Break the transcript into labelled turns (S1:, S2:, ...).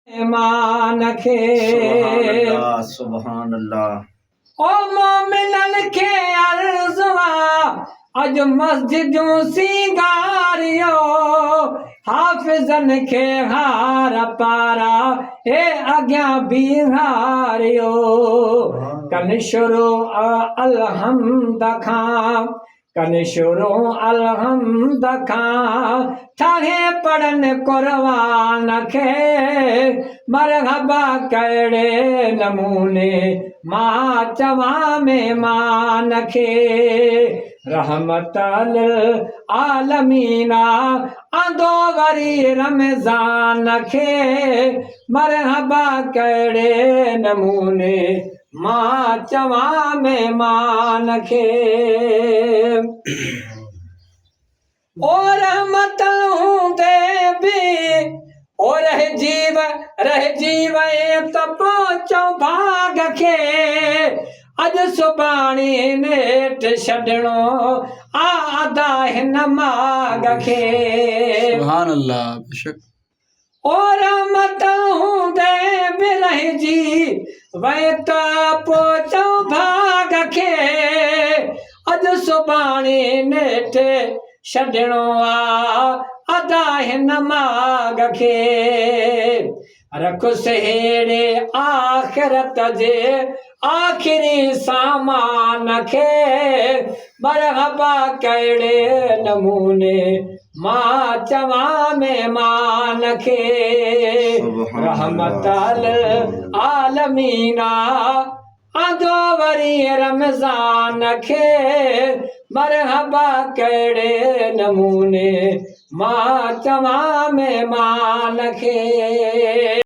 S1: مهمان کي.
S2: سبحان الله سبحان الله.
S1: او مومنن کي عرض آ اڄ مسجدون سينگاريو حافظن کي هار پارا اي اڳيان بيهاريو ڪن شروع الحمد کان ڪن شروع الحمد کان ٺاهي پڙهن قرآن کي مرحبا ڪهڙي نموني مان چوان مهمان کي رحمت للعالمين آندو وري رمضان کي مرحبا ڪهڙي نموني مان چوان مهمان کي. او رحمت هوندي به او رهجي رهجي وئين ته پهچون ڀاڳ کي اڄ سڀاڻي نيٺ ڇڏڻو آ ادا هن ماڳ کي.
S3: سبحان الله بيشڪ.
S1: او رحمت هوندي به رهجي وئين ته پهچون ڀاڳ کي اڄ سڀاڻي نيٺ ڇڏڻو آ ادا هن ماڳ کي رک سهيڙي آخرت جي آخري سامان کي مرحبا ڪهڙي نموني مان چوان مهمان کي رحمت للعالمين آندو وري رمضان کي مرحبا ڪهڙي نموني مان چوان مهمان کي.